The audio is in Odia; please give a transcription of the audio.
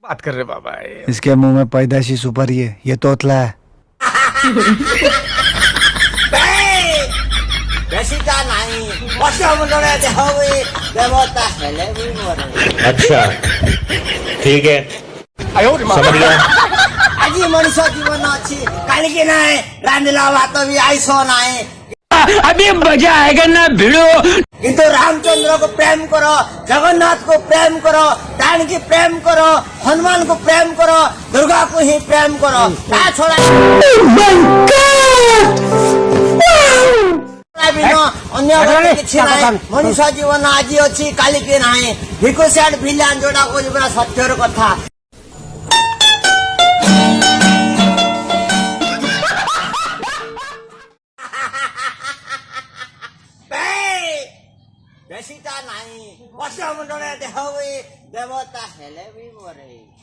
बात कर रहे बाबा ये। इसके मुंह में पैदाशी सुपारी है, ये तोतला है। ବେଶୀଟା ନାହିଁ, ପଶ୍ଚିମମଣ୍ଡଳରେ ଦେହ ବି ଦେବତା ହେଲେ ବି ମରେ। अच्छा, ठीक है, समझ गया। ଆଜି ମଣିଷ ଜୀବନ ଅଛି, କାଲିକି ନାହିଁ। ରାନ୍ଧିଲା ଭାତ ବି ଆଇଷ ନାହିଁ। अभी मजा आएगा ना भिड़ो। କିନ୍ତୁ ରାମଚନ୍ଦ୍ରକୁ ପ୍ରେମ କର, ଜଗନ୍ନାଥକୁ ପ୍ରେମ କର, ତାଣିକି ପ୍ରେମ କର, ହନୁମାନଙ୍କୁ ପ୍ରେମ କର, ଦୁର୍ଗାକୁ ହିଁ ପ୍ରେମ କର। ତା ଛଡା ବିନ ଅନ୍ୟ ଗତି କିଛି ନାହିଁ। ମଣିଷ ଜୀବନ ଆଜି ଅଛି, କାଲିକି ନାହିଁ। ଭିକୁ ସେଠ ଭିଲିଆନ ଯୋଉଟା କହୁଛି ପୁରା ସତ୍ୟର କଥା। ବେଶୀଟା ନାହିଁ, ପଶ୍ଚିମମଣ୍ଡଳରେ ଦେହ ବି ଦେବତା ହେଲେ ବି ମରେ।